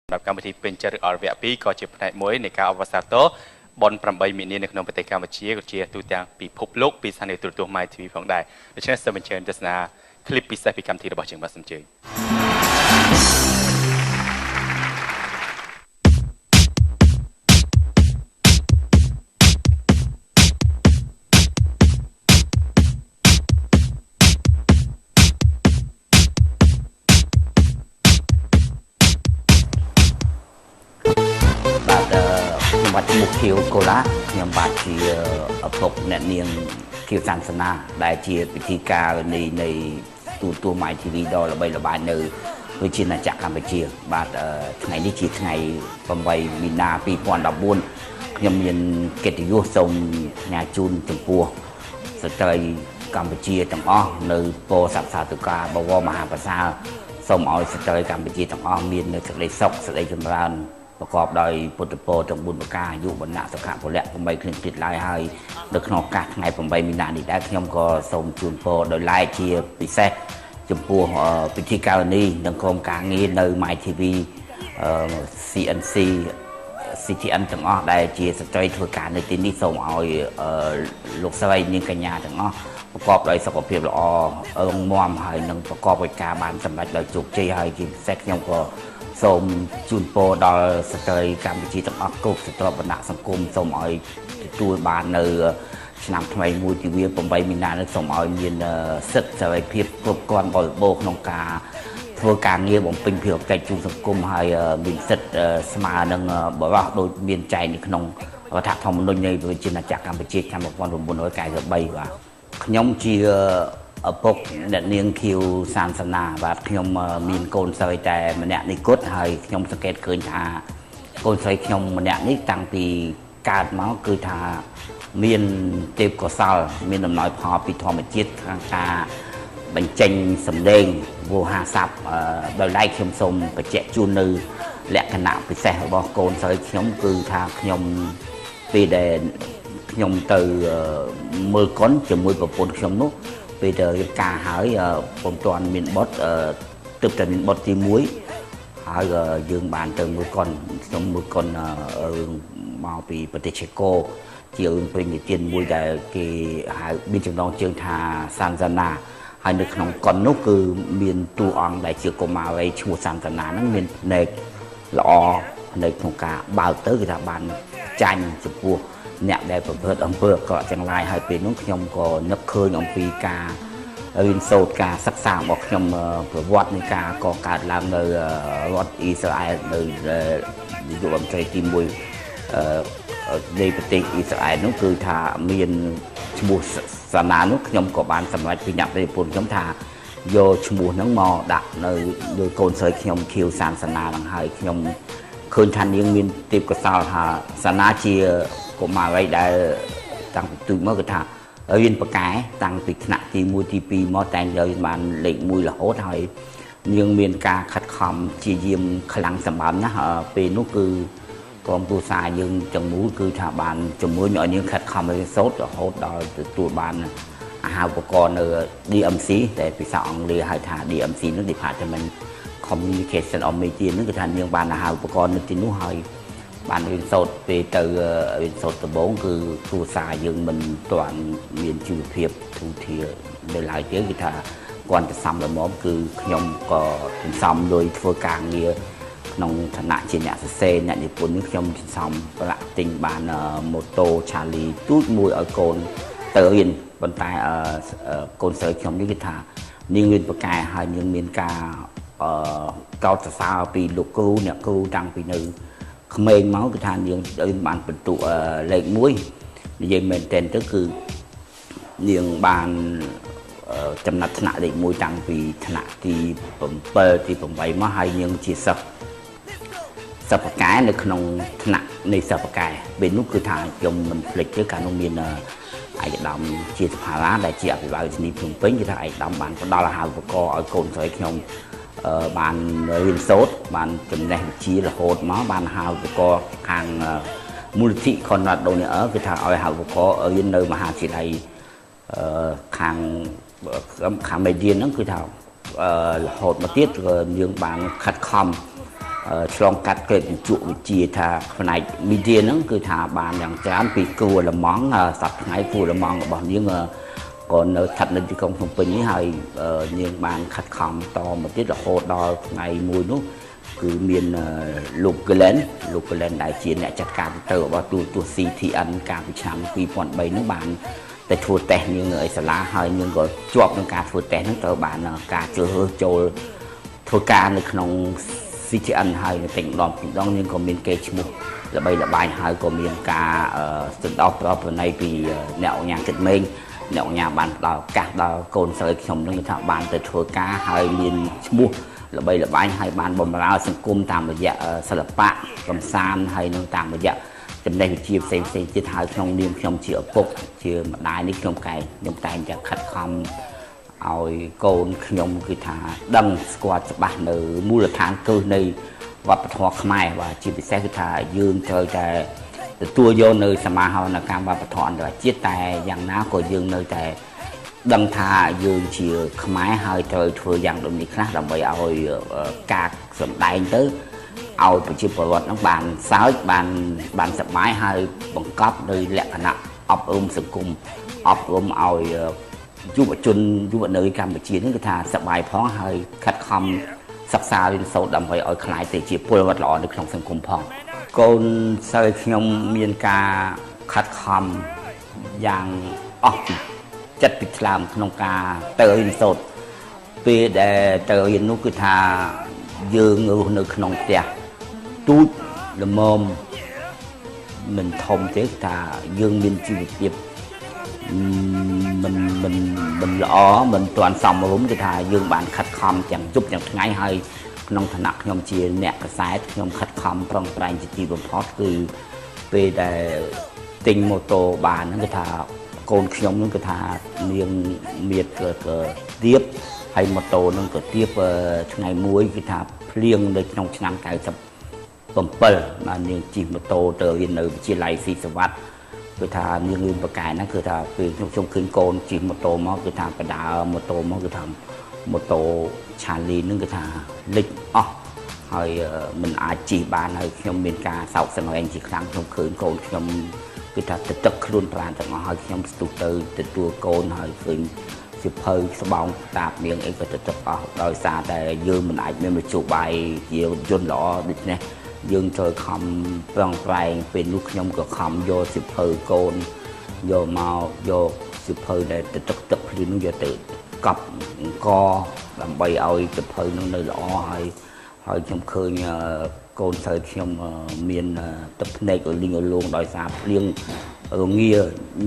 សម្រាប់កម្មវិធីពេញចិត្តឬអរវគ្គ2ក៏ជាផ្នែកមួយនៃការអបអរសាទរបុណ្យ8មីនានៅក្នុងប្រទេសកម្ពុជាក៏ជាទូទាំងពិភពលោកពីស្ថានីយទូរទស្សន៍ My TV ផងដែរដូច្នេះសូមអញ្ជើញទស្សនាคลิปពិសេសពីកម្មវិធីរបស់យើងបាទសូមអញ្ជើញ បាទខ្ញុំបាទឈ្មោះខៀវកូឡាខ្ញុំបាទជាឪពុកអ្នកនាងខៀវសានសនាដែលជាពិធីការនីនៃទូរទស្សន៍ My TV ដ៏ល្បីល្បាញនៅប្រជាណាចក្រកម្ពុជាបាទថ្ងៃនេះជាថ្ងៃ8មីនា2014ខ្ញុំមានកិត្តិយសសូមផ្ញើជូនចំពោះស្ត្រីកម្ពុជាទាំងអស់នៅពោធិ៍សាត់សាធុការបវរមហាប្រសាសូមឲ្យស្ត្រីកម្ពុជាទាំងអស់មាននៅសេចក្តីសុខសេចក្តីចម្រើនប្រកបដោយពុទ្ធពរទាំង4ប្រការអាយុវណ្ណៈសុខៈពលៈ8គ្លៀងទៀតឡើយហើយនៅក្នុងឱកាសថ្ងៃ8មីនានេះដែរខ្ញុំក៏សូមជូនពរដោយឡែកជាពិសេសចំពោះពិធីការនីនិងក្រុមការងារនៅ My TV CNC CTN ទាំងអស់ដែលជាស្ត្រីធ្វើការនៅទីនេះសូមឲ្យលោកស្រីនាងកញ្ញាទាំងអស់ប្រកបដោយសុខភាពល្អរឹងមាំហើយនិងប្រកបដោយការបានសម្រេចដោយជោគជ័យហើយជាពិសេសខ្ញុំក៏សូមជូនពរដល់ស្ត្រីកម្ពុជាទាំងអស់គ្រប់ស្រទាប់វណ្ណៈសង្គមសូមឲ្យទទួលបាននៅឆ្នាំថ្មីមួយទិវា8មីនានេះសូមឲ្យមានសិទ្ធិសេរីភាពគ្រប់គ្រាន់បរិបូរណ៍ក្នុងការធ្វើការងារបំពេញភារកិច្ចជូនសង្គមហើយមានសិទ្ធិស្មើនឹងបរិសុទ្ធដូចមានចែងនៅក្នុងរដ្ឋធម្មនុញ្ញនៃប្រជាណាចក្រកម្ពុជាឆ្នាំ1993បាទខ្ញុំជាឪពុកអ្នកនាងខៀវសានសនាបាទខ្ញុំមានកូនស្រីតែម្នាក់នេះគត់ហើយខ្ញុំសង្កេតឃើញថាកូនស្រីខ្ញុំម្នាក់នេះតាំងពីកើតមកគឺថាមានទេពកោសលមានដំណោយផលពីធម្មជាតិខាងការបញ្ចេញសម្លេងវោហារស័ព្ទដោយឡែកខ្ញុំសូមបញ្ជាក់ជូននៅលក្ខណៈពិសេសរបស់កូនស្រីខ្ញុំគឺថាខ្ញុំពេលដែលខ្ញុំទៅមើលកុនជាមួយប្រពន្ធខ្ញុំនោះពេលទៅរៀបការហើយពុំទាន់មានបុត្រទើបតែមានបុត្រទី1ហើយយើងបានទៅមើលកុនខ្ញុំមើលកុនរឿងមកពីប្រទេសឆេកូជារឿងព្រេងនិទានមួយដែលគេហៅមានចំណងជើងថាសានសាណាហើយនៅក្នុងកុននោះគឺមានតួអង្គដែលជាកុមារីឈ្មោះសានសាណាហ្នឹងមានភ្នែកល្អនៅក្នុងការបើកទៅគឺថាបានចាញ់ចំពោះអ្នកដែលប្រព្រឹត្តអំពើអាក្រក់ទាំងឡាយហើយពេលនោះខ្ញុំក៏នឹកឃើញអំពីការរៀនសូត្រការសិក្សារបស់ខ្ញុំប្រវត្តិនៃការកកើតឡើងនៅរដ្ឋអ៊ីស្រាអែលនៅនាយករដ្ឋមន្ត្រីទី1នៃប្រទេសអ៊ីស្រាអែលនោះគឺថាមានឈ្មោះសាណានោះខ្ញុំក៏បានសម្រេចពីអ្នកប្រពន្ធខ្ញុំថាយកឈ្មោះហ្នឹងមកដាក់នៅលើកូនស្រីខ្ញុំខៀវសានសាណាហ្នឹងហើយខ្ញុំឃើញថានាងមានទេពកោសលថាសាណាជាកុមារីដែលតាំងពីទូចមកគឺថារៀនពូកែតាំងពីថ្នាក់ទី1ទី2មកតែងតែបានលេខ1រហូតហើយនាងមានការខិតខំព្យាយាមខ្លាំងសម្បើមណាស់ពេលនោះគឺក្រុមគ្រួសារយើងទាំងមូលគឺថាបានជំរុញឲ្យនាងខិតខំរៀនសូត្ររហូតដល់ទទួលបានអាហារូបករណ៍នៅ DMC ដែលភាសាអង់គ្លេសហៅថា DMC នោះ Department Communication of Media នោះគឺថានាងបានអាហារូបករណ៍នៅទីនោះហើយបានរៀនសូត្រពេលទៅរៀនសូត្រដំបូងគឺគ្រួសារយើងមិនទាន់មានជីវភាពធូរធារនៅឡើយទេគឺថាគាត់ទៅសំល្មមគឺខ្ញុំក៏សន្សំលុយធ្វើការងារក្នុងឋានៈជាអ្នកសរសេរអ្នកនិពន្ធនេះខ្ញុំសន្សំប្រាក់ទិញបានម៉ូតូឆាលីទូចមួយឲ្យកូនទៅរៀនប៉ុន្តែកូនស្រីខ្ញុំនេះគឺថានាងរៀនពូកែហើយនាងមានការកោតសរសើរពីលោកគ្រូអ្នកគ្រូតាំងពីនៅក្មេងមកគឺថានាងបានបន្ទុកលេខ1និយាយមែនទែនទៅគឺនាងបានចំណាត់ថ្នាក់លេខ1តាំងពីថ្នាក់ទី7ទី8មកហើយនាងជាសិស្សពូកែនៅក្នុងថ្នាក់នៃសិស្សពូកែពេលនោះគឺថាខ្ញុំមិនភ្លេចទេកាលនោះមានឯកឧត្តមជាសភារាដែលជាអភិបាលរាជធានីភ្នំពេញគឺថាឯកឧត្តមបានផ្ដល់អាហារូបករណ៍ឲ្យកូនស្រីខ្ញុំបានរៀនសូត្របានចំណេះវិជ្ជារហូតមកបានអាហារូបករណ៍ខាងមូលនិធិ Konrad Adenauer គឺថាឲ្យអាហារូបករណ៍រៀននៅមហាវិទ្យាល័យខាងមេរៀនហ្នឹងគឺថារហូតមកទៀតយើងបានខិតខំ ឆ្លងកាត់ក្រេបជញ្ជក់វិជ្ជាថាផ្នែក media ហ្នឹងគឺថាបានយ៉ាងច្រើនពីគ្រូអាល្លឺម៉ង់សប្តាហ៍ថ្ងៃគ្រូអាល្លឺម៉ង់របស់នាងក៏នៅស្ថិតនៅទីក្រុងភ្នំពេញនេះហើយនាងបានខិតខំតមកទៀតរហូតដល់ថ្ងៃមួយនោះគឺមានលោក Glenn លោក Glenn ដែលជាអ្នកចាត់ការទៅរបស់ទូរទស្សន៍ CTN កាលពីឆ្នាំ2003នោះបានតែធ្វើតេស្តនាងនៅឯសាលាហើយនាងក៏ជាប់ក្នុងការធ្វើតេស្តហ្នឹងត្រូវបានការជ្រើសរើសចូលធ្វើការនៅក្នុង CTN ហើយនៅតែម្ដងពីរដងនាងក៏មានកេរ្តិ៍ឈ្មោះល្បីល្បាញហើយក៏មានការសន្តោសប្រណីពីអ្នកអង្គការគិតមេងអ្នកអង្គការបានផ្ដល់ឱកាសដល់កូនស្រីខ្ញុំនឹងថាបានទៅធ្វើការហើយមានឈ្មោះល្បីល្បាញហើយបានបម្រើសង្គមតាមរយៈសិល្បៈកំសាន្តហើយនឹងតាមរយៈចំណេះវិជ្ជាផ្សេងផ្សេងទៀតហើយក្នុងនាមខ្ញុំជាឪពុកជាម្ដាយនេះខ្ញុំតែងតែខិតខំឲ្យកូនខ្ញុំគឺថាដឹងស្គាល់ច្បាស់នៅមូលដ្ឋានគ្រឹះនៃវប្បធម៌ខ្មែរបាទជាពិសេសគឺថាយើងត្រូវតែទទួលយកនៅសមាហរណកម្មវប្បធម៌អន្តរជាតិតែយ៉ាងណាក៏យើងនៅតែដឹងថាយើងជាខ្មែរហើយត្រូវធ្វើយ៉ាងដូចនេះខ្លះដើម្បីឲ្យការសម្ដែងទៅឲ្យប្រជាពលរដ្ឋនឹងបានសើចបានសប្បាយហើយបង្កប់នៅលក្ខណៈអប់រំសង្គមអប់រំឲ្យយុវជនយុវនារីកម្ពុជានេះគឺថាសប្បាយផងហើយខិតខំសិក្សារៀនសូត្រដើម្បីឲ្យក្លាយទៅជាពលរដ្ឋល្អនៅក្នុងសង្គមផងកូនស្រីខ្ញុំមានការខិតខំយ៉ាងអស់ពីចិត្តពីថ្លើមក្នុងការទៅរៀនសូត្រពេលដែលទៅរៀននោះគឺថាយើងរស់នៅក្នុងផ្ទះទូចល្មមមិនធំទេគឺថាយើងមានជីវភាពមិនល្អមិនទាន់សមរម្យគឺថាយើងបានខិតខំទាំងយប់ទាំងថ្ងៃហើយក្នុងឋានៈខ្ញុំជាអ្នកកសែតខ្ញុំខិតខំប្រឹងប្រែងជាទីបំផុតគឺពេលដែលទិញម៉ូតូបានហ្នឹងគឺថាកូនខ្ញុំហ្នឹងគឺថានាងមៀតក៏ទៀបហើយម៉ូតូហ្នឹងក៏ទៀបថ្ងៃមួយគឺថាភ្លៀងនៅក្នុងឆ្នាំ97បាទនាងជិះម៉ូតូទៅរៀននៅវិទ្យាល័យស៊ីសវត្តគឺថានាងរៀនបកែហ្នឹងគឺថាពេលខ្ញុំឃើញកូនជិះម៉ូតូមកគឺថាបដើម៉ូតូមកគឺថាម៉ូតូឆាលីហ្នឹងគឺថាលិចអស់ហើយមិនអាចជិះបានហើយខ្ញុំមានការសោកសង្រេងជាខ្លាំងខ្ញុំឃើញកូនខ្ញុំគឺថាទឹកខ្លួនប្រាណទាំងអស់ហើយខ្ញុំស្ទុះទៅទទួលកូនហើយឃើញសៀវភៅស្បោងតាបនាងអីក៏ទឹកអស់ដោយសារតែយើងមិនអាចមានមធ្យោបាយជារថយន្តល្អដូច្នេះយើងត្រូវខំប្រឹងប្រែងពេលនោះខ្ញុំក៏ខំយកសៀវភៅកូនយកមកយកសៀវភៅដែលទឹកភ្លៀងនោះយកទៅកប់អង្គដើម្បីឲ្យសៀវភៅនោះនៅល្អហើយខ្ញុំឃើញកូនស្រីខ្ញុំមានទឹកភ្នែករលីងរលោងដោយសារភ្លៀងរងា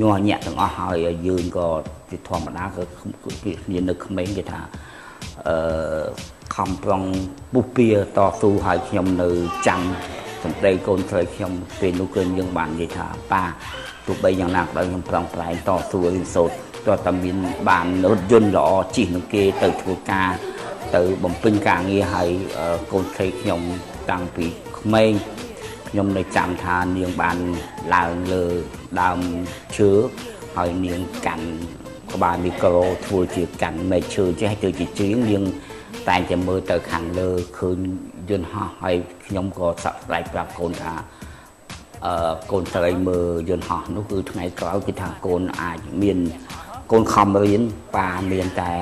ញាស់ញាក់ទាំងអស់ហើយយើងក៏ជាធម្មតាក៏គ្នានៅក្មេងគេថាខំប្រឹងពុះពៀតស៊ូហើយខ្ញុំនៅចាំសម្ដីកូនស្រីខ្ញុំពេលនោះគឺយើងបាននិយាយថាប៉ាទោះបីយ៉ាងណាក៏ដោយខ្ញុំប្រឹងប្រែងតស៊ូរៀនសូត្រទោះតែមានបានរថយន្តល្អជិះនឹងគេទៅធ្វើការទៅបំពេញការងារហើយកូនស្រីខ្ញុំតាំងពីក្មេងខ្ញុំនៅចាំថានាងបានឡើងលើដើមឈើហើយនាងកាន់ក្បាលមីក្រូធ្វើជាកាន់មែកឈើចេះទៅជាជាងនាងតែងតែមើលទៅខាងលើឃើញយន្តហោះហើយខ្ញុំក៏សក់ស្ដាយប្រាប់កូនថាកូនស្រីមើលយន្តហោះនោះគឺថ្ងៃក្រោយគឺថាកូនអាចមានកូនខំរៀនប៉ាមានតែ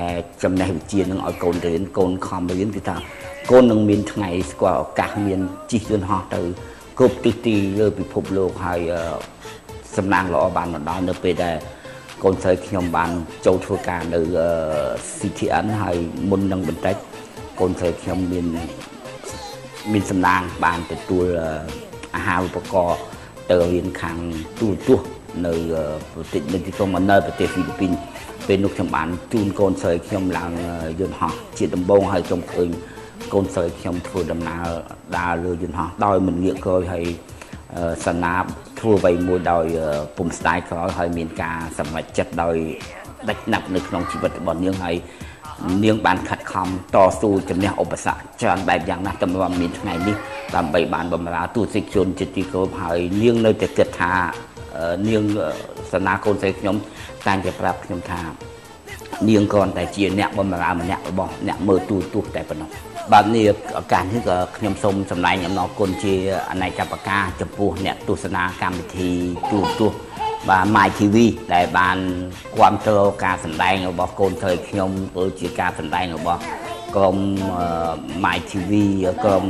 ចំណេះវិជ្ជានឹងឲ្យកូនរៀនកូនខំរៀនគឺថាកូននឹងមានថ្ងៃស្គាល់ឱកាសមានជិះយន្តហោះទៅគ្រប់ទិសទីលើពិភពលោកហើយសំណាងល្អបានមកដល់នៅពេលដែលកូនស្រីខ្ញុំបានចូលធ្វើការនៅ CTN ហើយមុននឹងបន្តិចកូនស្រីខ្ញុំមានសំណាងបានទទួលអាហារូបករណ៍ទៅរៀនខាងទូរទស្សន៍នៅប្រទេសនៅទីក្រុងម៉ាណិលប្រទេសហ្វីលីពីនពេលនោះខ្ញុំបានជូនកូនស្រីខ្ញុំឡើងយន្តហោះជាដំបូងហើយខ្ញុំឃើញកូនស្រីខ្ញុំធ្វើដំណើរដើរលើយន្តហោះដោយមិនងាកក្រោយហើយសណាធ្វើអ្វីមួយដោយពុំស្ដាយក្រោយហើយមានការសម្រេចចិត្តដោយដាច់ណាប់នៅក្នុងជីវិតរបស់នាងហើយនាងបានខិតខំតស៊ូជំនះឧបសគ្គច្រើនបែបយ៉ាងណាស់ទម្រាំមានថ្ងៃនេះដើម្បីបានបម្រើទស្សនិកជនជាទីគោរពហើយនាងនៅតែគិតថានាងសនាកូនស្រីខ្ញុំតែងតែប្រាប់ខ្ញុំថានាងគ្រាន់តែជាអ្នកបម្រើម្នាក់របស់អ្នកមើលទូរទស្សន៍តែប៉ុណ្ណោះ បាទនេះឱកាសនេះក៏ខ្ញុំសូមសម្ដែងអំណរគុណជាអនេកបការចំពោះអ្នកទស្សនាកម្មវិធីទូរទស្សន៍បាទ My TV ដែលបានគ្រប់គ្រងការសម្ដែងរបស់កូនស្រីខ្ញុំដូចជាការសម្ដែងរបស់ក្រុម My TV ក្រុម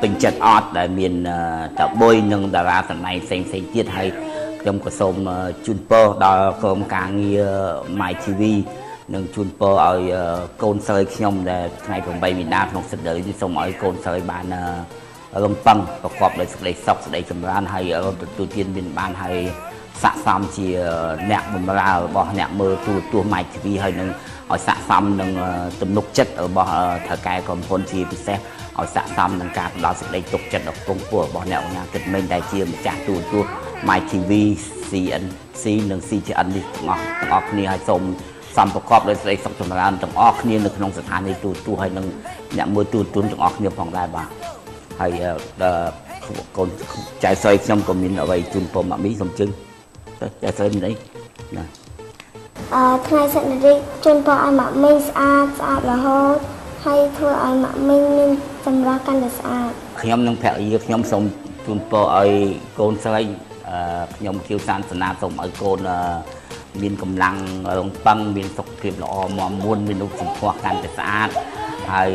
ពេញចិត្តអត់ដែលមានតាបុយនិងតារាសម្ដែងផ្សេងផ្សេងទៀតហើយខ្ញុំក៏សូមជូនពរដល់ក្រុមការងារ My TV និងជូនពរឲ្យកូនស្រីខ្ញុំដែលថ្ងៃ8មីនាក្នុងសិទ្ធិនេះសូមឲ្យកូនស្រីបានរំពឹងប្រកបដោយសេចក្តីសុខសេចក្តីចម្រើនហើយរំទទួលទានមានបានហើយស័ក្តិសមជាអ្នកបម្រើរបស់អ្នកមើលទូរទស្សន៍ My TV ហើយនឹងឲ្យស័ក្តិសមនឹងទំនុកចិត្តរបស់ថៅកែក្រុមហ៊ុនជាពិសេសឲ្យស័ក្តិសមនឹងការផ្ដល់សេចក្តីទុកចិត្តដ៏ខ្ពង់ខ្ពស់របស់អ្នកអង្គការគិតមិញដែលជាម្ចាស់ទូរទស្សន៍ My TV CNC និង CTN នេះទាំងអស់គ្នាហើយសូមសំប្រកបដោយសេចក្តីសុខចម្រើនទាំងអស់គ្នានៅក្នុងស្ថានីយ៍ទូរទស្សន៍ហើយនឹងអ្នកមើលទូរទស្សន៍ទាំងអស់គ្នាផងដែរបាទហើយកូនចៅស្រីខ្ញុំក៏មានអ្វីជូនពរម៉ាមីសូមជើញទៅចៅស្រីមានអីណាថ្ងៃសិទ្ធិនារីជូនពរឲ្យម៉ាក់មីងស្អាតស្អាតរហូតហើយធ្វើឲ្យម៉ាក់មីងមានសម្រស់កាន់តែស្អាតខ្ញុំនិងភរិយាខ្ញុំសូមជូនពរឲ្យកូនស្រីខ្ញុំខៀវសានសនាសូមឲ្យកូនមានកម្លាំងរំពឹងមានសុខភាពល្អមាំមួនមានរូបសម្ផស្សកាន់តែស្អាតហើយ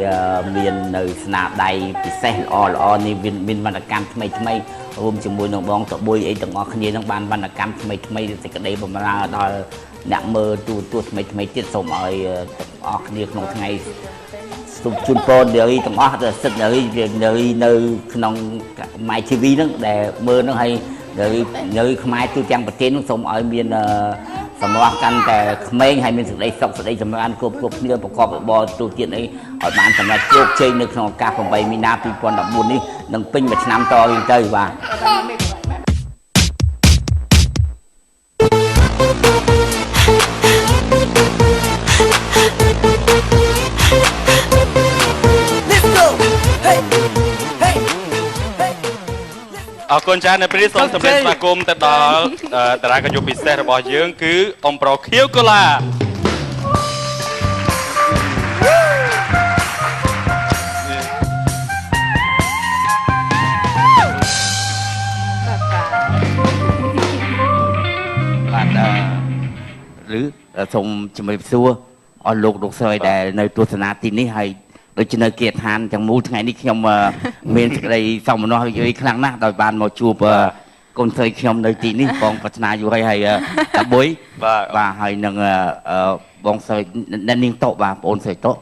មាននៅស្នាដៃពិសេសល្អល្អនេះមានវណ្ណកម្មថ្មីថ្មីរួមជាមួយនឹងបងតបុយអីទាំងអស់គ្នានឹងបានវណ្ណកម្មថ្មីថ្មីសេចក្តីបម្រើដល់អ្នកមើលទូរទស្សន៍ថ្មីថ្មីទៀតសូមឲ្យទាំងអស់គ្នាក្នុងថ្ងៃសូមជូនពរនារីទាំងអស់ដែលសិទ្ធិនារីនៅក្នុង My TV ហ្នឹងដែលមើលហ្នឹងហើយនារីខ្មែរទូទាំងប្រទេសហ្នឹងសូមឲ្យមានសម្រាប់កាន់តែក្មេងហើយមានសេចក្តីសុខសេចក្តីចម្រើនគ្រប់គ្នាប្រកបរបរទូទៀតអីឲ្យបានសម្រាប់ជោគជ័យនៅក្នុងឱកាស8មីនា2014នេះនឹងពេញមួយឆ្នាំតរៀងទៅបាទអរគុណចា៎នៅពេលនេះសូមសម្លេងស្វាគមន៍ទៅដល់តារាកយុពិសេសរបស់យើងគឺអ៊ំប្រុសខៀវកូឡាបាទឬសូមជម្រាបសួរអស់លោកលោកស្រីដែលនៅទស្សនាទីនេះហើយដូចជានៅគេឋានទាំងមូលថ្ងៃនេះខ្ញុំមានសេចក្តីសោមនស្សរីករាយខ្លាំងណាស់ដោយបានមកជួបកូនស្រីខ្ញុំនៅទីនេះបងប្រាថ្នាយូរហើយហើយតាបុយបាទហើយនឹងបងស្រីអ្នកនាងតុបាទបងស្រីតុ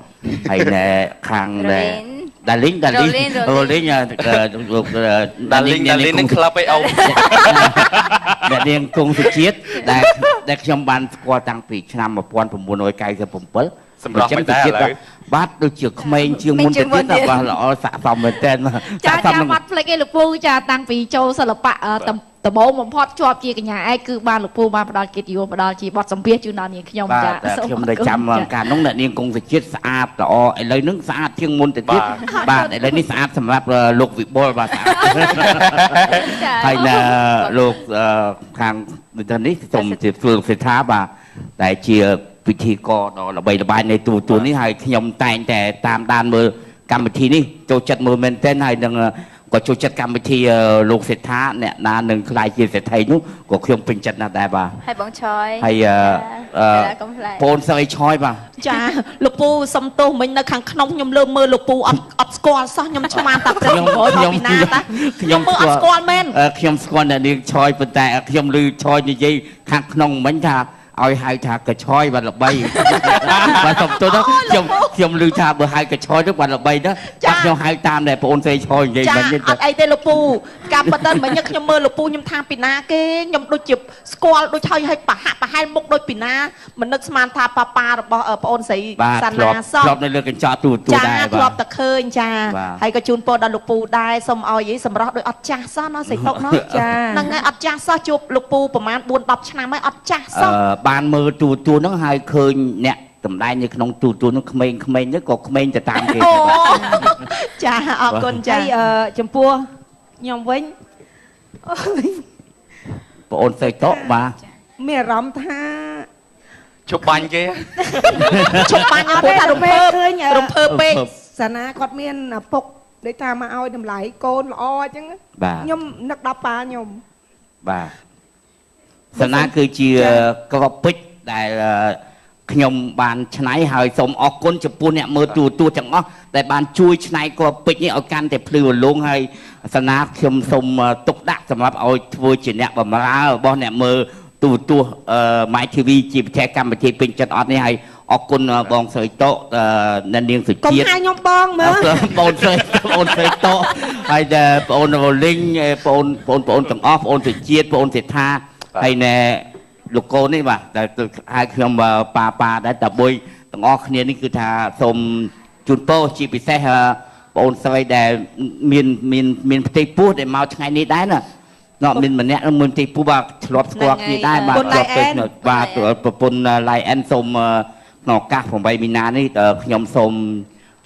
ហើយនៅខាងដាលីងដាលីងរ៉ូលីងលោកដាលីងដាលីងនឹងក្លឹបអីអូអ្នកនាងគង់សុជាតិដែលខ្ញុំបានស្គាល់តាំងពីឆ្នាំ1997សម្រាប់មិនដែរឥឡូវបាទដូចជាក្មេងជាងមុនទៅទៀតបាទល្អស័ក្តិសមមែនតើចាចាបាត់ភ្លេចឯលោកពូចាតាំងពីចូលសិល្បៈដំបូងបំផុតជាប់ជាកញ្ញាឯកគឺបានលោកពូបានផ្ដល់កិត្តិយសផ្ដល់ជាបទសម្ភាសន៍ជូនដល់នាងខ្ញុំចាខ្ញុំនៅចាំកាលនោះអ្នកនាងគង់សុជាតិស្អាតល្អឥឡូវនឹងស្អាតជាងមុនទៅទៀតបាទឥឡូវនេះស្អាតសម្រាប់លោកវិបុលបាទស្អាតហើយលោកខាងនេះសូមជម្រាបសួរលោកសេដ្ឋាបាទដែលជាពិធីករដ៏ល្បីល្បាញនៃទូរទស្សន៍នេះហើយខ្ញុំតែងតែតាមដានមើលកម្មវិធីនេះចូលចិត្តមើលមែនទែនហើយនឹងក៏ចូលចិត្តកម្មវិធីលោកសេដ្ឋាអ្នកណានឹងក្លាយជាសេដ្ឋីនោះក៏ខ្ញុំពេញចិត្តណាស់ដែរបាទហើយបងឆយហើយបងស្រីឆយបាទចាលោកពូសុំទោសមិញនៅខាងក្នុងខ្ញុំលើមើលលោកពូអត់ស្គាល់សោះខ្ញុំឆ្មានតាព្រះមកពីណាតាខ្ញុំមើលអត់ស្គាល់មែនខ្ញុំស្គាល់អ្នកនាងឆយប៉ុន្តែខ្ញុំឮឆយនិយាយខាងក្នុងមិញថាឲ្យហៅថាកឆយបាទល្បីបាទសុំទោសខ្ញុំឮថាបើហៅកឆយទៅបាទល្បីទៅបាទខ្ញុំហៅតាមដែលបងអូនស្រីឆយនិយាយមិញទេអត់អីទេលោកពូការប៉ិតមិញខ្ញុំមើលលោកពូខ្ញុំថាពីណាគេខ្ញុំដូចជាស្គាល់ដូចហើយឲ្យប្រហាក់ប្រហែលមុខដូចពីណាមិននឹកស្មានថាប៉ាប៉ារបស់បងអូនស្រីសាណាសោះធ្លាប់នៅលើកញ្ចក់ទូទូដែរបាទធ្លាប់តែឃើញចាហើយក៏ជូនពរដល់លោកពូដែរសូមឲ្យសម្រស់ដូចអត់ចាស់សោះណោះស្រីតុកណោះចាហ្នឹងហើយអត់ចាស់សោះជួបលោកពូប្រហែល4 10ឆ្នាំហើយអត់ចាស់សោះ បានមើលទូទូហ្នឹងហើយឃើញអ្នកសម្ដែងនៅក្នុងទូទូហ្នឹងក្មេងៗហ្នឹងក៏ក្មេងទៅតាមគេចាអរគុណចាចំពោះខ្ញុំវិញបងអូនស្រីតុបាទមានអារម្មណ៍ថា ជប់បាញ់គេ ជប់បាញ់ព្រោះថារំភើបរំភើបពេក សាណាគាត់មានឪពុកដូចថាមកឲ្យតម្លៃកូនល្អអញ្ចឹងខ្ញុំនឹកដល់ប៉ាខ្ញុំ បាទសាណាគឺជាក្របពេជ្រដែលខ្ញុំបានឆ្នៃហើយសូមអរគុណចំពោះអ្នកមើលទូរទស្សន៍ទាំងអស់ដែលបានជួយឆ្នៃក្របពេជ្រនេះឲ្យកាន់តែភ្លឺរលោងហើយសាណាខ្ញុំសូមទុកដាក់សម្រាប់ឲ្យធ្វើជាអ្នកបម្រើរបស់អ្នកមើលទូរទស្សន៍ My TV ជាពិសេសកម្មវិធីពេញចិត្តអត់នេះហើយអរគុណបងស្រីតោអ្នកនាងសុ កុំ ជាតិ ហៅខ្ញុំបងមើល បងស្រីបងស្រីតោហើយបងអូនរលីងបងបងបងទាំងអស់បងសុជាតិបងសេដ្ឋាហើយណែលោកកូននេះបាទតែហៅខ្ញុំប៉ាប៉ាដែរតែបុយទាំងអស់គ្នានេះគឺថាសូមជូនពរជាពិសេសបងស្រីដែលមានមានមានផ្ទៃពោះដែលមកថ្ងៃនេះដែរណាណមានម្នាក់មានផ្ទៃពោះបាទធ្លាប់ស្គាល់គ្នាដែរបាទធ្លាប់ទៅបាទប្រពន្ធឡៃអិនសូមក្នុងឱកាស8មីនានេះខ្ញុំសូម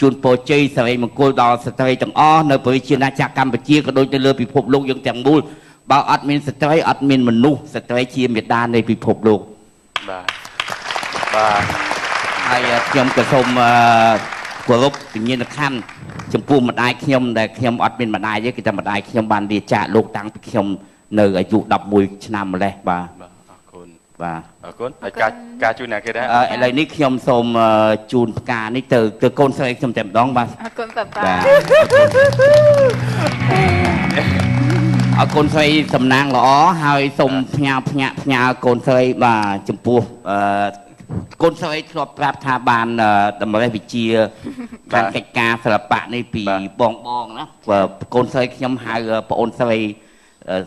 ជូនពរជ័យសិរីមង្គលដល់ស្ត្រីទាំងអស់នៅប្រជាណាចក្រកម្ពុជាក៏ដូចទៅលើពិភពលោកយើងទាំងមូលបើអត់មានស្ត្រីអត់មានមនុស្សស្ត្រីជាមេដានៃពិភពលោក បាទបាទ ហើយខ្ញុំក៏សូមគោរពវិញ្ញាណក្ខន្ធចំពោះម្ដាយខ្ញុំដែលខ្ញុំអត់មានម្ដាយទេគឺតែម្ដាយខ្ញុំបានលាចាកលោកតាំងពីខ្ញុំនៅអាយុ11ឆ្នាំម្លេះបាទ អរគុណ បាទ អរគុណហើយការជូនអ្នកគេដែរ ឥឡូវនេះខ្ញុំសូមជូនផ្កានេះទៅកូនស្រីខ្ញុំតែម្ដងបាទ អរគុណប៉ាប៉ា អរគុណស្រីសំណាងល្អហើយសូមផ្ញើផ្ញើកូនស្រីបាទចំពោះកូនស្រីធ្លាប់ប្រាប់ថាបានតម្រេះវិជាខាងកិច្ចការសិល្បៈនេះពីបងបងណាកូនស្រីខ្ញុំហៅប្អូនស្រី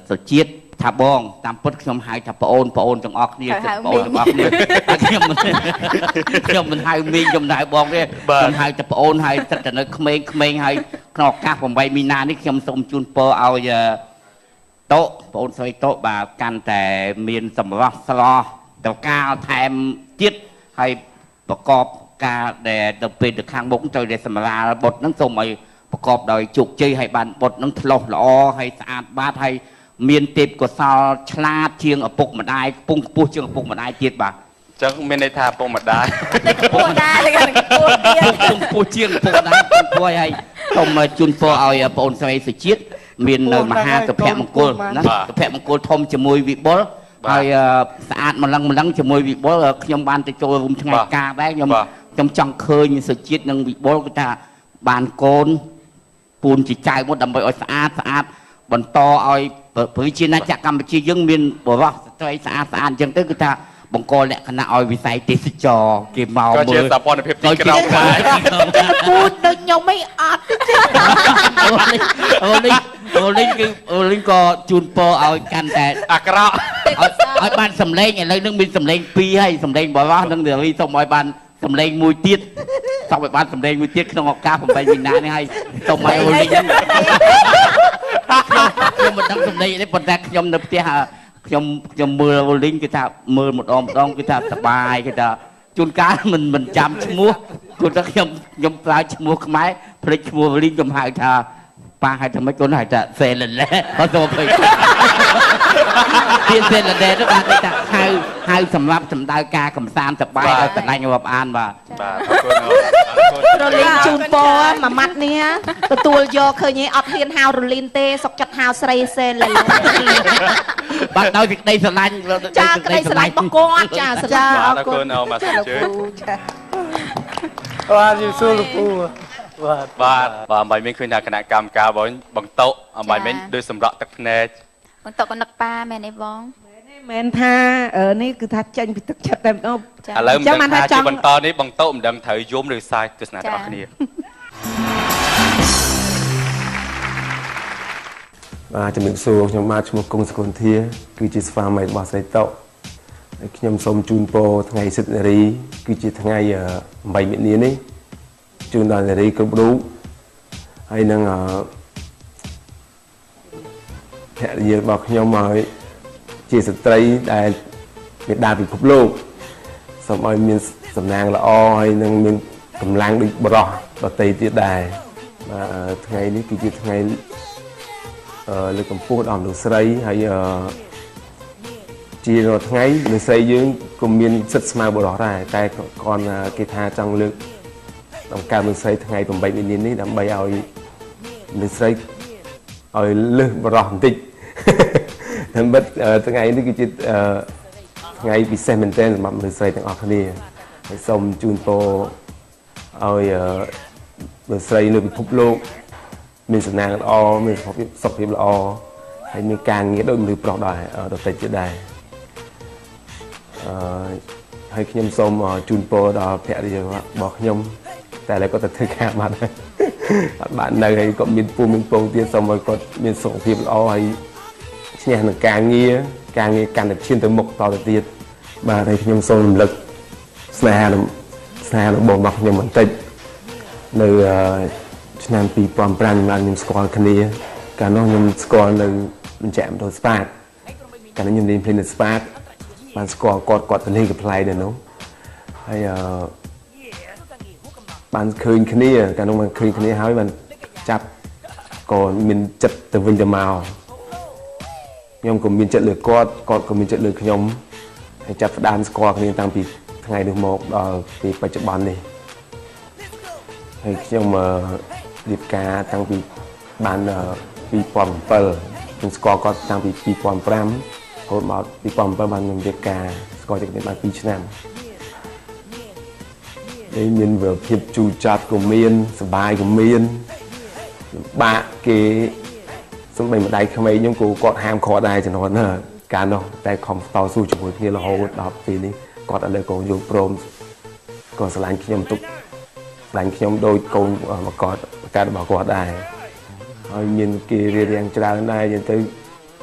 សុជាតិថាបងតាមពិតខ្ញុំហៅថាប្អូនប្អូនទាំងអស់គ្នាប្អូនទាំងអស់គ្នាខ្ញុំមិនហៅមីងខ្ញុំហៅបងទេខ្ញុំហៅតែប្អូនហើយសិតតែនៅក្មេងៗហើយក្នុងឱកាស8មីនានេះខ្ញុំសូមជូនពរឲ្យតោប្អូនស្រីតោបាទកាន់តែមានសម្រស់ស្រស់តកាលថែមទៀតហើយប្រកបការដែលទៅពេលទៅខាងមុខត្រូវតែសម្រាលបុត្រហ្នឹងសូមឲ្យប្រកបដោយជោគជ័យហើយបានបុត្រហ្នឹងឆ្លោះល្អហើយស្អាតបាតហើយមានទេពកោសលឆ្លាតជាងឪពុកម្ដាយខ្ពង់ខ្ពស់ជាងឪពុកម្ដាយទៀតបាទ អញ្ចឹងមានន័យថាឪពុកម្ដាយ តែខ្ពស់ដែរខ្ពស់ទៀត ខ្ពស់ជាងឪពុកម្ដាយខ្ពស់ហើយសូមជូនពរឲ្យប្អូនស្រីសុជាតិមាននៅមហាសុភមង្គលណាសុភមង្គលធំជាមួយវិបុលហើយស្អាតម្លឹងម្លឹងជាមួយវិបុលខ្ញុំបានទៅចូលរួមថ្ងៃការដែរខ្ញុំចង់ឃើញសុជាតិនិងវិបុលគឺថាបានកូនពូនជាចៅមកដើម្បីឲ្យស្អាតស្អាតបន្តឲ្យប្រជាណាចក្រកម្ពុជាយើងមានបរិសុទ្ធស្ត្រីស្អាតស្អាតអញ្ចឹងទៅគឺថាបង្កលក្ខណៈឲ្យវិស័យទេសចរគេមក ក៏ជា មើល សោភ័ណភាពទីក្រុងដែរ តែពូដូចខ្ញុំឯងអត់ទេ អូលីងគឺអូលីងក៏ជូនពរឲ្យកាន់តែ អាក្រក់ ឲ្យបានសម្លេងឥឡូវនឹងមានសម្លេងពីរហើយសម្លេងបរិសុទ្ធនិងនារីសូមឲ្យបានសម្លេងមួយទៀតសូមឲ្យបានសម្លេងមួយទៀតក្នុងឱកាស8មីនានេះហើយសូមឲ្យអូលីងខ្ញុំមិនដឹងសម្លេងទេប៉ុន្តែខ្ញុំនៅផ្ទះខ្ញុំមើលអូលីងគឺថាមើលម្ដងម្ដងគឺថាសប្បាយគឺថាជួនកាលមិនចាំឈ្មោះជួនកាលខ្ញុំប្រើឈ្មោះខ្មែរភ្លេចឈ្មោះអូលីងខ្ញុំហៅថាប៉ាហៅថាម៉េចកូនហៅថាសេលឡេអត់ទៅពេកទៀតសេលឡេទៅបានថាហៅសម្រាប់សម្ដៅការកំសាន្តសប្បាយដល់កន្លែងរាប់អានបាទ បាទអរគុណអរគុណ រលីងជូនពរមួយម៉ាត់នេះទទួលយកឃើញឯងអត់ហ៊ានហៅរលីនទេសុកចិត្តហៅស្រីសេលឡេ បាទដោយសេចក្តីស្រឡាញ់ ចាក្តីស្រឡាញ់របស់គាត់ចាស្រឡាញ់ អរគុណអរបាទសូមអញ្ជើញ បាទជំរាបសួរលោកពូបាទ បាទបាទអំបញ្ញមិញឃើញថាគណៈកម្មការបងបង្តុអំបញ្ញមិញដូចសម្រក់ទឹកភ្នែក បង្តុកក៏នឹកប៉ាមែនទេបង មែនថានេះគឺថាចេញពីទឹកចិត្តតែម្ដង ឥឡូវមិនដឹងថាជាបន្តនេះបង្តុមិនដឹងត្រូវយំឬសាយទស្សនាទាំងអស់គ្នា បាទជំរាបសួរខ្ញុំបាទឈ្មោះគង់សកុនធាគឺជាស្វាមីរបស់ស្រីតោហើយខ្ញុំសូមជូនពរថ្ងៃសិទ្ធិនារីគឺជាថ្ងៃ8មីនានេះជូនដល់នារីគ្រប់រូបហើយនឹងភរិយារបស់ខ្ញុំឲ្យជាស្ត្រីដែលមេដាពិភពលោកសូមឲ្យមានសំណាងល្អហើយនឹងមានកម្លាំងដូចបរោះដទៃទៀតដែរបាទថ្ងៃនេះគឺជាថ្ងៃលើកកម្ពស់ដល់មនុស្សស្រីហើយជារាល់ថ្ងៃមនុស្សស្រីយើងក៏មានសិទ្ធិស្មើបុរសដែរតែគ្រាន់គេថាចង់លើក បង្កើតមនុស្សស្រីថ្ងៃ8មីនានេះដើម្បីឲ្យមនុស្សស្រីឲ្យលឹះបរោះបន្តិចដើម្បីថ្ងៃនេះគឺជាថ្ងៃពិសេសមែនទែនសម្រាប់មនុស្សស្រីទាំងអស់គ្នាហើយសូមជូនពរឲ្យមនុស្សស្រីនៅពិភពលោកមានសំណាងល្អមានសុខភាពល្អហើយមានការងារដូចមនុស្សប្រុសដែរដទៃទៀតដែរហើយខ្ញុំសូមជូនពរដល់ភរិយារបស់ខ្ញុំតែឥឡូវគាត់ទៅធ្វើការបាត់ហើយអត់បាននៅហើយគាត់មានពូមានពងទៀតសូមឲ្យគាត់មានសុខភាពល្អហើយឈ្នះនឹងការងារកាន់តែឈានទៅមុខតទៅទៀតបាទហើយខ្ញុំសូមរំលឹកស្នេហារបស់របស់ខ្ញុំបន្តិចនៅឆ្នាំ2005ខ្ញុំស្គាល់គ្នាកាលនោះខ្ញុំស្គាល់នៅបញ្ជាក់មណ្ឌលស្ប៉ាតកាលនោះខ្ញុំលេងភ្លេងនៅស្ប៉ាតបានស្គាល់គាត់ទៅលេងកំប្លែងនៅនោះហើយបានឃើញគ្នាកាលនោះបានឃើញគ្នាហើយបានចាប់ក៏មានចិត្តទៅវិញទៅមកខ្ញុំក៏មានចិត្តលើគាត់គាត់ក៏មានចិត្តលើខ្ញុំហើយចាប់ផ្ដើមស្គាល់គ្នាតាំងពីថ្ងៃនោះមកដល់ពេលបច្ចុប្បន្ននេះហើយខ្ញុំរៀបការតាំងពីបាន2007ខ្ញុំស្គាល់គាត់តាំងពី2005រហូតមក2007បានខ្ញុំរៀបការស្គាល់ចិត្តគ្នាបាន2ឆ្នាំនេះមានភាពជូរចត់ក៏មានសប្បាយក៏មានលំបាកគេសំបីម្ដាយក្មេងខ្ញុំក៏គាត់ហាមឃាត់ដែរជំនាន់ណាកាលនោះតែខំតស៊ូជាមួយគ្នារហូតដល់ពេលនេះគាត់ឥឡូវក៏យល់ព្រមក៏ស្រឡាញ់ខ្ញុំទុកស្រឡាញ់ខ្ញុំដូចកូនមកគាត់កើតរបស់គាត់ដែរហើយមានគេរារាំងច្រើនដែរយ៉ាងទៅ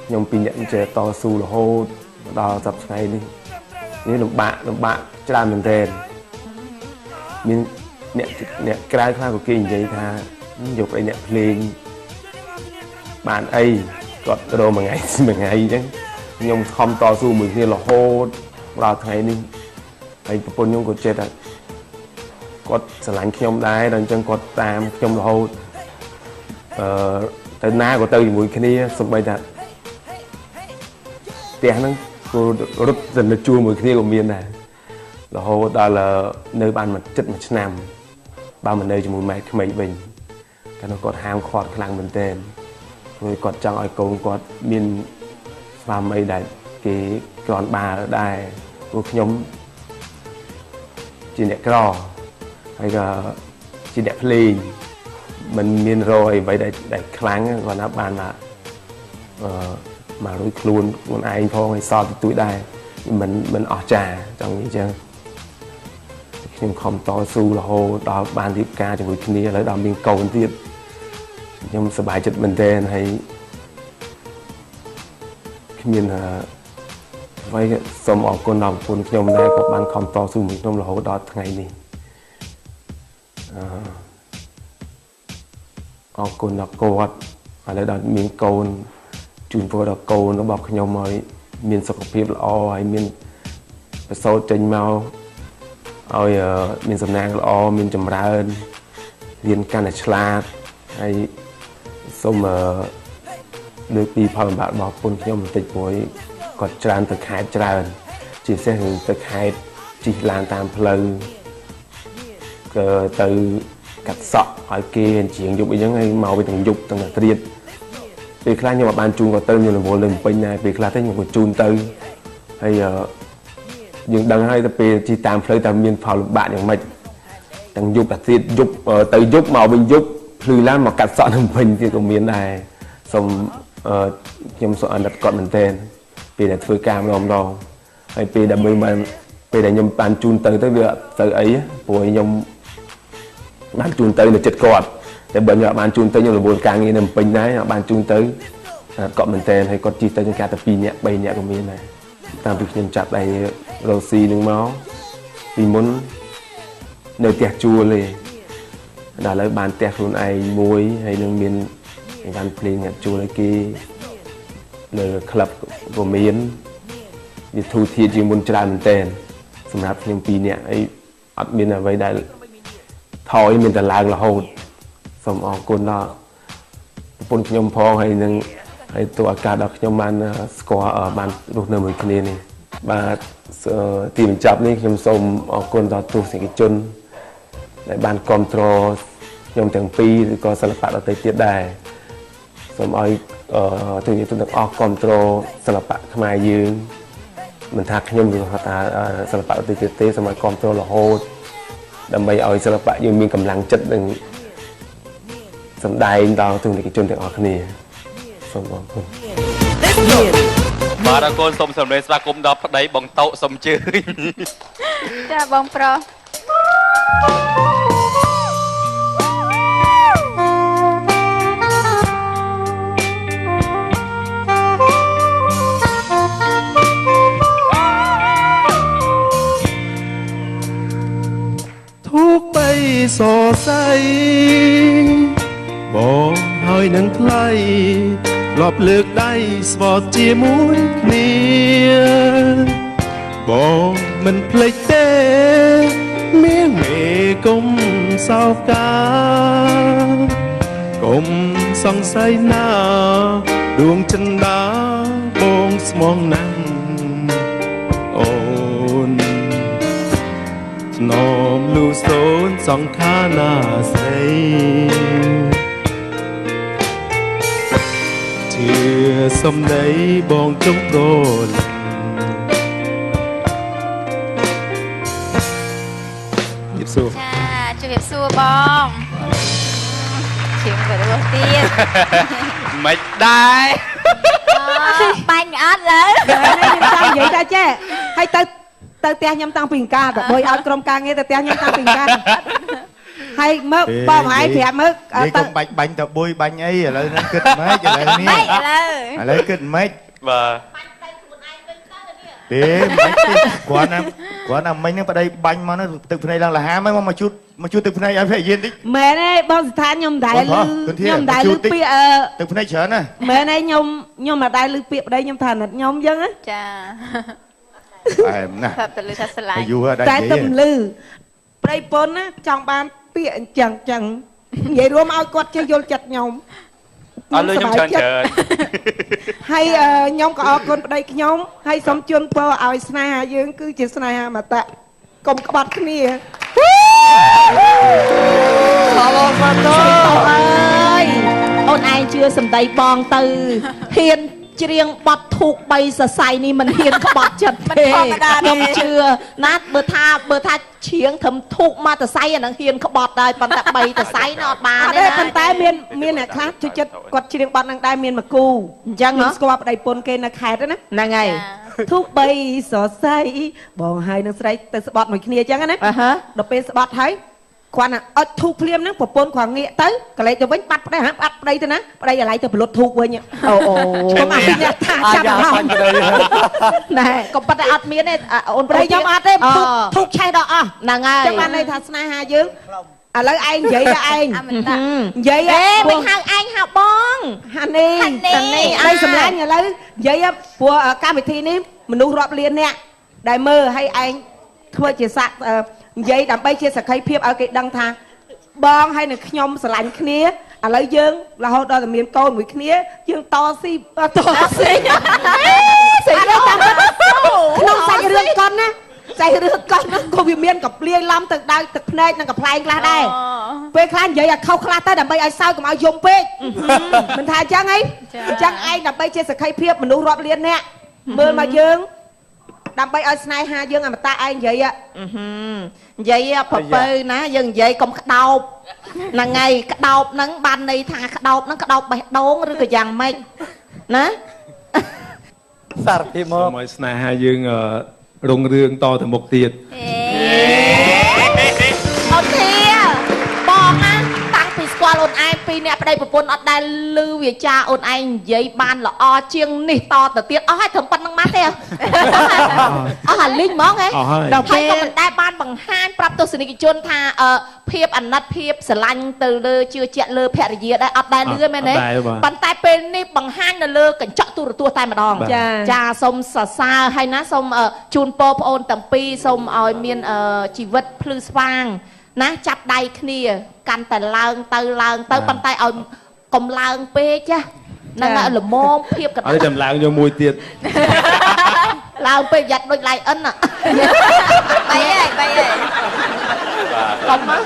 ខ្ញុំពីរនាក់ចេះតស៊ូរហូតដល់សប្តាហ៍ថ្ងៃនេះនេះលំបាកច្រើនមែនទែនមានអ្នកក្រៅខ្លះក៏គេនិយាយថាយកប្តីអ្នកភ្លេងបានអីគាត់រកមួយថ្ងៃអញ្ចឹងខ្ញុំខំតស៊ូមួយគ្នារហូតដល់ថ្ងៃនេះហើយប្រពន្ធខ្ញុំក៏ចេះតែគាត់ស្រឡាញ់ខ្ញុំដែរដល់អញ្ចឹងគាត់តាមខ្ញុំរហូតទៅណាក៏ទៅជាមួយគ្នាសូម្បីតែផ្ទះហ្នឹងក៏រត់ទៅជួលមួយគ្នាក៏មានដែររហូតដល់នៅបានមួយចិត្តមួយឆ្នាំបើមិននៅជាមួយម៉ែក្មេកវិញកាលនោះគាត់ហាមឃាត់ខ្លាំងមែនទែនព្រោះគាត់ចង់ឲ្យកូនគាត់មានស្វាមីដែលគេគ្រាន់បើដែរព្រោះខ្ញុំជាអ្នកក្រហើយក៏ជាអ្នកភ្លេងមិនមានរយអ្វីដែលខ្លាំងគាត់ណាបានថាមករួចខ្លួនឯងផងឲ្យសល់តិចតួចដែរមិនអស់ចាចង់និយាយអញ្ចឹងខ្ញុំខំតស៊ូរហូតដល់បានរៀបការជាមួយគ្នាឥឡូវដល់មានកូនទៀតខ្ញុំសប្បាយចិត្តមែនទែនហើយគ្មានអ្វីសូមអរគុណដល់ប្រពន្ធខ្ញុំដែរក៏បានខំតស៊ូមួយខ្ញុំរហូតដល់ថ្ងៃនេះអរគុណដល់គាត់ឥឡូវដល់មានកូនជូនពរដល់កូនរបស់ខ្ញុំឲ្យមានសុខភាពល្អហើយមានប្រសូតចេញមកឲ្យមានសំណាងល្អមានចម្រើនរៀនកាន់តែឆ្លាតហើយសូមលើកពីផលលំបាករបស់ប្រពន្ធខ្ញុំបន្តិចព្រោះគាត់ច្រើនទៅខេត្តច្រើនជាពិសេសទៅខេត្តជិះឡានតាមផ្លូវក៏ទៅកាត់សក់ឲ្យគេជាងយប់អីចឹងហើយមកវិញទាំងយប់ទាំងត្រៀតពេលខ្លះខ្ញុំអត់បានជូនគាត់ទៅខ្ញុំរវល់នៅពេញដែរពេលខ្លះទៅខ្ញុំក៏ជូនទៅហើយយើងដឹងហើយទៅពេលជិះតាមផ្លូវតើមានផលលំបាកយ៉ាងម៉េចទាំងយប់អាទិត្យយប់ទៅយប់មកវិញយប់ភ្លឺឡានមកកាត់សក់នៅពេញទៀតក៏មានដែរសូមខ្ញុំសូមអាណិតគាត់មែនទែនពេលដែលធ្វើការម្ដងហើយពេលដែលពេលដែលខ្ញុំបានជូនទៅវាអត់ទៅអីព្រោះខ្ញុំបានជូនទៅនៅចិត្តគាត់តែបើខ្ញុំអត់បានជូនទៅខ្ញុំរវល់ការងារនៅពេញដែរអត់បានជូនទៅគាត់មែនទែនហើយគាត់ជិះទៅជាងការតែ2នាក់3នាក់ក៏មានដែរតាមពីខ្ញុំចាប់ដៃរ៉ូស៊ីនឹងមកពីមុននៅផ្ទះជួលទេដល់ឥឡូវបានផ្ទះខ្លួនឯងមួយហើយនឹងមានបានភ្លេងអ្នកជួលឲ្យគេនៅក្លឹបក៏មានវាធូរធារជាងមុនច្រើនមែនទែនសម្រាប់ខ្ញុំ2នាក់អីអត់មានអ្វីដែលថយមានតែឡើងរហូតសូមអរគុណដល់ប្រពន្ធខ្ញុំផងហើយនឹងហើយទូឱកាសដល់ខ្ញុំបានស្គាល់បានរស់នៅមួយគ្នានេះបាទទីបញ្ចប់នេះខ្ញុំសូមអរគុណដល់ទស្សនិកជន ដែលបានគ្រប់គ្រងខ្ញុំទាំងពីរឬក៏សិល្បៈដទៃទៀតដែរសូមឲ្យទស្សនិកជនទាំងអស់គ្រប់គ្រងសិល្បៈខ្មែរយើងមិនថាខ្ញុំឬថាសិល្បៈដទៃទៀតទេសូមឲ្យគ្រប់គ្រងរហូតដើម្បីឲ្យសិល្បៈយើងមានកម្លាំងចិត្តនិងសម្ដែងដល់ទស្សនិកជនទាំងអស់គ្នាសូមអរគុណ បាទអរគុណសូមសម្លេងស្វាគមន៍ដល់ប្តីបងតោសូមជឿ ចាបងប្រុស ทุกไปสอใสបងហើយនឹងថ្លៃធ្លាប់លើកដៃស្វត់ជាមួយគ្នាបងមិនភ្លេចទេមានមេគុំសោកាគុំសង្ស័យណាដួងចិន្តាបងស្មងណាស់អូនធ្នមលូសូនសង្ខារណាស្រីជឿសំដីបងចុងប្រលឹងជម្រាបសួរ ចាជម្រាបសួរបងជៀងបរោះទៀត មិនដែរ បាញ់អត់លើ ខ្ញុំចង់និយាយថាចេះហើយទៅទៅផ្ទះខ្ញុំតាំងពីអង្ការទៅបើឲ្យក្រុមការងារទៅផ្ទះខ្ញុំតាំងពីអង្ការហើយមើលបងឯងប្រាប់មើល និយាយកុំបាច់បាញ់តបុយបាញ់អីឥឡូវហ្នឹងគិតម៉េចឥឡូវនេះឥឡូវគិតម៉េច បាទ ទេមិនទេគ្រាន់ណាគ្រាន់ណាមិញហ្នឹងប្តីបាញ់មកហ្នឹងទឹកភ្នែកឡើងលហាមហ្នឹងមកជូតមកជូតទឹកភ្នែកឲ្យភរិយាតិច មែនទេបងស្ថានខ្ញុំមិនដែលឮខ្ញុំមិនដែលឮពាក្យ ទឹកភ្នែកច្រើនណា មែនទេខ្ញុំខ្ញុំមិនដែលឮពាក្យប្តីខ្ញុំថាអាណិតខ្ញុំអញ្ចឹងណា ចា អែមណាស់ ប្រាប់ទៅឮថាស្រឡាញ់ យូរហើយ តែទៅមិនឮប្តីប៉ុនណាចង់បានពាក្យអញ្ចឹងចឹងនិយាយរួមឲ្យគាត់ចេះយល់ចិត្តខ្ញុំ អត់លុយខ្ញុំច្រើនច្រើន ហើយខ្ញុំក៏អរគុណប្តីខ្ញុំហើយសូមជូនពរឲ្យស្នេហាយើងគឺជាស្នេហាមតៈកុំក្បត់គ្នា អើយអូនឯងជឿសំដីបងទៅហ៊ានច្រៀងបត់ធូក3សរសៃនេះមិនហ៊ានក្បត់ចិត្តទេខ្ញុំជឿណាបើថាច្រៀងត្រឹមធូកមួយសរសៃអានឹងហ៊ានក្បត់ដែរប៉ុន្តែ3សរសៃណអត់បាន ទេប៉ុន្តែមានអ្នកខ្លះជួយចិត្តគាត់ច្រៀងបត់នឹងដែរមានមួយគូ អញ្ចឹង ស្គាល់ប្តីពុនគេនៅខេត្តណា ហ្នឹងហើយ ធូក3សរសៃបងហើយនឹងស្រីទៅស្បត់មួយគ្នាអញ្ចឹងណាដល់ពេលស្បត់ហើយគ្រាន់តែអុចធូបភ្លាមហ្នឹងប្រពន្ធគ្រាន់ងាកទៅកលេចទៅវិញបាត់ប្តីហាបាត់ប្តីទៅណាប្តីអាឡ័យទៅបលុតធូបវិញ អូអូ កុំអាពីអ្នកថាចាប់អារម្មណ៍ ណែក៏ប៉ុន្តែអត់មានទេអូន ប្តីខ្ញុំអត់ទេធូបឆេះដល់អស់ ហ្នឹងហើយ ចឹងបានន័យថាស្នេហាយើងឥឡូវឯងនិយាយទៅឯងនិយាយ អេមិនហៅឯងហៅបង ហានីឯងសម្លាញ់ឥឡូវនិយាយព្រោះកម្មវិធីនេះមនុស្សរាប់លានអ្នកដែលមើលឲ្យឯងធ្វើជាសាក់និយាយដើម្បីជាសក្ខីភាពឲ្យគេដឹងថាបងហើយនឹងខ្ញុំស្រឡាញ់គ្នាឥឡូវយើងរហូតដល់តែមានកូនមួយគ្នាយើងតស៊ីតស៊ីស្អីតាមក្នុងសាច់រឿងកុនណាសាច់រឿងកុនហ្នឹងក៏វាមានកប្លាយឡំទៅដៅទឹកភ្នែកនិងកំប្លែងខ្លះដែរពេលខ្លះនិយាយឲ្យខុសខ្លះទៅដើម្បីឲ្យសើចកុំឲ្យយំពេកមិនថាអញ្ចឹងអីអញ្ចឹងឯងដើម្បីជាសក្ខីភាពមនុស្សរាប់លានអ្នកមើលមកយើងដើម្បីឲ្យស្នេហាយើងអមតៈឯងនិយាយ និយាយប្រពៅណាយើងនិយាយកុំក្តោបហ្នឹងហើយក្តោបហ្នឹងបានន័យថាក្តោបហ្នឹងក្តោបបេះដូងឬក៏យ៉ាងម៉េចណា សារភាពមក សូមឲ្យស្នេហាយើងរុងរឿងតទៅមុខទៀត អូធាបងណាតាំងពីស្គាល់អូនឯងពីរអ្នកប្តីប្រពន្ធអត់ដែលឮវាចាអូនឯងនិយាយបានល្អជាងនេះតទៅទៀតអស់ហើយត្រឹមប៉ុណ្្នឹងមកទេអស់អាលីងហ្មងហ៎ ដល់ ពេលក៏មិនដែលបានបង្ហាញប្រាប់ទស្សនិកជនថាភាពអាណិតភាពស្រឡាញ់ទៅលើជឿជាក់លើភរិយាដែរអត់ដែលលឺមែនទេប៉ុន្តែពេលនេះបង្ហាញនៅលើកញ្ចក់ទូរទស្សន៍តែម្ដងចាសូមសរសើរហើយណាសូមជូនពរប្អូនទាំងពីរសូមឲ្យមានជីវិតភ្លឺស្វាងណាចាប់ដៃគ្នាកាន់តែឡើងទៅឡើងទៅប៉ុន្តែឲ្យកុំឡើងពេកចាហ្នឹងល្មមភាពកណ្ ដាលចាំឡើងយកមួយទៀត ឡើងពេកយ៉ាត់ដូចឡៃអិន បីហើយបីហើយ កុំមក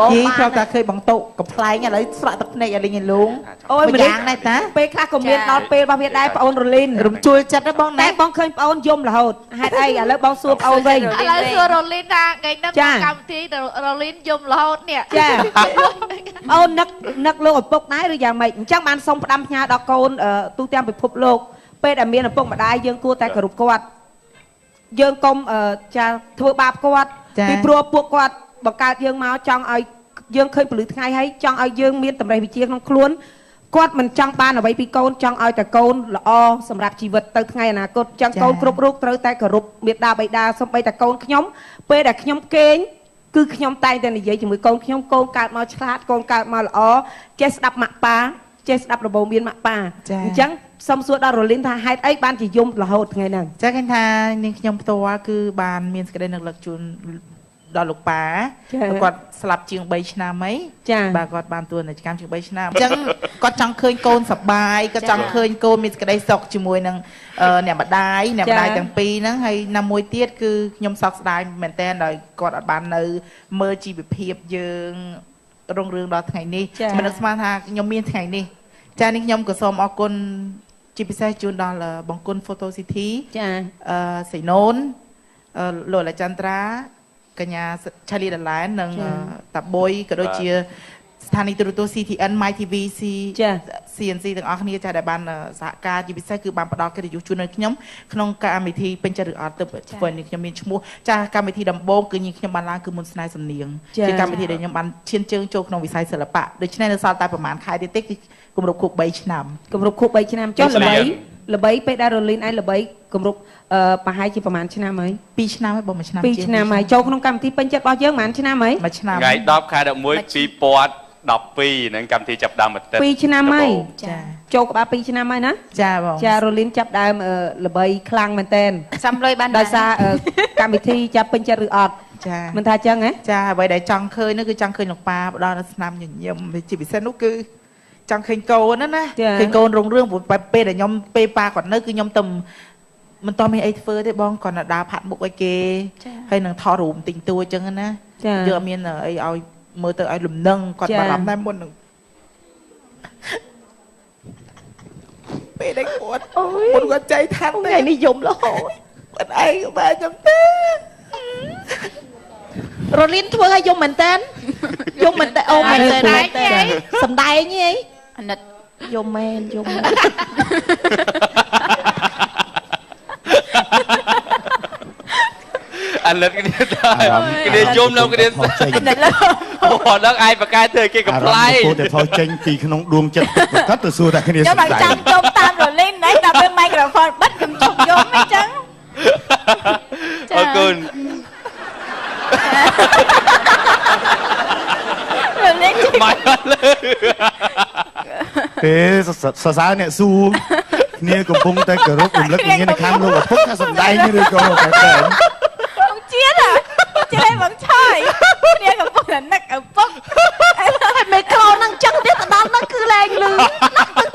ម យីធ្លាប់តែឃើញបងតុកំប្លែងឥឡូវស្រក់ទឹកភ្នែកឲ្យលេងឲ្យលង អូយ ម្យ៉ាងដែរតា ពេលខ្លះក៏មានដល់ពេលរបស់វាដែរប្អូនរលីន រំជួលចិត្តណាបងណា តែបងឃើញប្អូនយំរហូតហេតុអីឥឡូវបងសួរប្អូនវិញ ឥឡូវសួររលីនថាថ្ងៃហ្នឹងកម្មវិធីរលីនយំរហូតនេះ ចាប្អូននឹកលោកឪពុកដែរឬយ៉ាងម៉េចអញ្ចឹងបានសូមផ្ដាំផ្ញើដល់កូនទូទាំងពិភពលោកពេលដែលមានឪពុកម្ដាយយើងគួរតែគោរពគាត់យើងកុំចាធ្វើបាបគាត់ពីព្រោះពួកគាត់បង្កើតយើងមកចង់ឲ្យយើងឃើញពលឺថ្ងៃហើយចង់ឲ្យយើងមានតម្រេះវិជ្ជាក្នុងខ្លួនគាត់មិនចង់បានអ្វីពីកូនចង់ឲ្យតែកូនល្អសម្រាប់ជីវិតទៅថ្ងៃអនាគតចង់កូនគ្រប់រូបត្រូវតែគោរពមេដាបៃតាសូម្បីតែកូនខ្ញុំពេលដែលខ្ញុំគេងគឺខ្ញុំតែងតែនិយាយជាមួយកូនខ្ញុំកូនកើតមកឆ្លាតកូនកើតមកល្អចេះស្ដាប់ម៉ាក់ប៉ាចេះស្ដាប់របូមានម៉ាក់ប៉ាអញ្ចឹងសូមសួរដល់រលីនថាហេតុអីបានជាយំរហូតថ្ងៃហ្នឹងចាឃើញថានាងខ្ញុំផ្ទាល់គឺបានមានសេចក្តីនឹកលឹកជូនដល់លោកប៉ាគាត់ស្លាប់ជាង3ឆ្នាំហីបាទគាត់បានទួនាទីកម្មជាង3ឆ្នាំអញ្ចឹងគាត់ចង់ឃើញកូនសប្បាយគាត់ចង់ឃើញកូនមានសេចក្តីសុខជាមួយនឹងអ្នកម្ដាយទាំងពីរហ្នឹងហើយណាមួយទៀតគឺខ្ញុំសោកស្ដាយមែនតើដោយគាត់អត់បាននៅមើលជីវភាពយើងរុងរឿងដល់ថ្ងៃនេះមិននឹកស្មានថាខ្ញុំមានថ្ងៃនេះចានេះខ្ញុំក៏សូមអរគុណជាពិសេសជូនដល់បង្គន់ Photo City ចាសៃណូនលោកលាចន្ទ្រាកញ្ញាឆាលីដឡែននិងតាបុយក៏ដូចជាស្ថានីយទូរទស្សន៍ CTN My TV CNC ទាំងអស់គ្នាចាដែលបានសហការជាពិសេសគឺបានផ្ដល់កិត្តិយសជូនដល់ខ្ញុំក្នុងកម្មវិធីពេញចិត្តឬអត់ទៅធ្វើនេះខ្ញុំមានឈ្មោះចាកម្មវិធីដំបូងគឺខ្ញុំបានឡើងគឺមុនស្នេហ៍សំនៀងជាកម្មវិធីដែលខ្ញុំបានឈានជើងចូលក្នុងវិស័យសិល្បៈដូច្នេះនៅសល់តែប្រហែលខែទៀតទេគឺគម្រប់ខួប3ឆ្នាំគម្រប់ខួប3ឆ្នាំចុះល្បីពេលដែលរលីនឯងល្បីគម្រប់ប្រហែលជាប្រហែលឆ្នាំហើយ2ឆ្នាំហើយបង1ឆ្នាំ2ឆ្នាំហើយចូលក្នុងកម្មវិធីពេញចិត្តរបស់យើងប្រហែលឆ្នាំហើយ1ឆ្នាំថ្ងៃ10ខែ11 2012នឹងកម្មវិធីចាប់ដើមបន្តិច2ឆ្នាំហើយចាចូលក្បាល2ឆ្នាំហើយណាចាបងចារលីនចាប់ដើមល្បីខ្លាំងមែនតើសំលុយបានដោយសារកម្មវិធីចាប់ពេញចិត្តឬអត់ចាមិនថាចឹងហ៎ចាអ្វីដែលចង់ឃើញនោះគឺចង់ឃើញលោកប៉ាផ្ដល់ស្នាមញញឹមជាពិសេសនោះគឺចង់ឃើញកូនណាឃើញកូនរុងរឿងពេលដែលខ្ញុំពេលប៉ាគាត់នៅគឺខ្ញុំទៅមិនតមានអីធ្វើទេបងគាត់នៅដើរផាត់មុខឲ្យគេហើយនឹងថតរូបទិញតួអញ្ចឹងណាយើងអត់មានអីឲ្យមើលទៅឲ្យលំនឹងគាត់បារម្ភដែរមុននឹងពេលដែលគាត់មុនគាត់ចៃថាត់ថ្ងៃនេះយំរហូតគាត់ឯងក៏បានខ្ញុំទេរលីនធ្វើឲ្យយំមែនតើយំមែនតើអូមែនតើសំដែងហីអាណិតយំមែនយំអាណិតគ្នាតែគ្នាយំនៅគ្នាអូដល់ឯងបកកែធ្វើគេកំប្លែងអារម្មណ៍តែថយចេញពីក្នុងដួងចិត្តប្រកាសទៅសួរតែគ្នាខ្ញុំបានចាំជុំតាមរលីនណាដល់ពេលមីក្រូហ្វូនបិទខ្ញុំជុំយំអញ្ចឹងអរគុណរលីនមកលើទេសរសើរអ្នកសួរគ្នាកំពុងតែគោរពរំលឹកវិញ្ញាណក្ខន្ធលោកឪពុកថាសំដែងឬក៏តែតែបងជាតិចេះបងឆយគ្នាកំពុងតែនឹកឪពុកហើយមេក្រូនឹងចឹងទៀតទៅដល់នឹងគឺលែងលឺ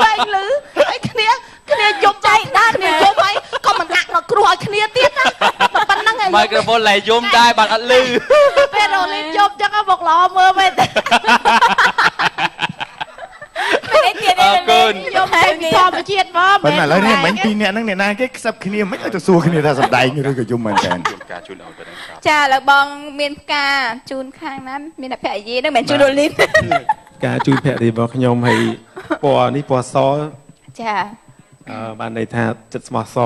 លែងលឺហើយគ្នាយំចៃដល់គ្នាយំហើយក៏មិនដាក់មកគ្រោះឲ្យគ្នាទៀតណាប៉ុណ្ណឹងឯង មីក្រូហ្វូនលែងយំដែរបាត់អត់លឺពេលរលីនយំចឹងមកល្អមើលមែនទេ អរគុណ យំតែពីធម្មជាតិមក ប៉ុន្តែឥឡូវនេះមិញពីរអ្នកហ្នឹងអ្នកណាគេខ្សឹបគ្នាមិនឲ្យទៅសួរគ្នាថាសំដែងឬក៏យំមែនតើ ការជូនដល់ទៅ ចាឥឡូវបងមានផ្កាជូនខាងណាមានតែភរិយាហ្នឹងមិនមែនជូនរលីន ការជូនភរិយារបស់ខ្ញុំហើយពណ៌នេះពណ៌សចាបានន័យថាចិត្តស្មោះស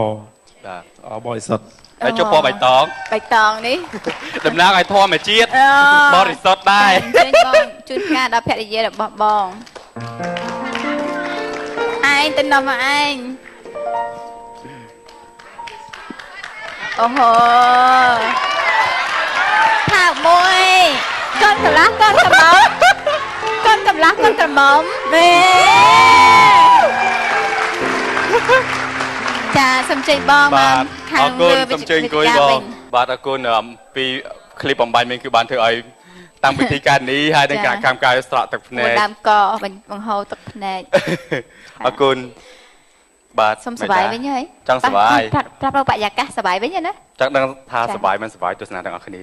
បាទបរិសុទ្ធហើយចុះពណ៌បៃតងបៃតងនេះតំណាងឲ្យធម្មជាតិបរិសុទ្ធដែរបងជូនផ្កាដល់ភរិយារបស់បងឯងទៅនាំមកឯងអូហូថាមួយកូនកម្លាំងកូនក្រមុំកូនកម្លាំងកូនក្រមុំវេចាសូមជ័យបងបាទអរគុណសូមជ័យអង្គុយបងបាទអរគុណពីឃ្លីបបំបាញ់មិញគឺបានធ្វើឲ្យតាំងពិធីការនេះហើយនឹងការកម្មការស្រក់ទឹកភ្នែកដើមកបង្ហូរទឹកភ្នែកអរគុណបាទសូមសប្បាយវិញហើយចង់សប្បាយប្រាប់បរិយាកាសសប្បាយវិញណាចង់ដឹងថាសប្បាយមិនសប្បាយទស្សនាទាំងអស់គ្នា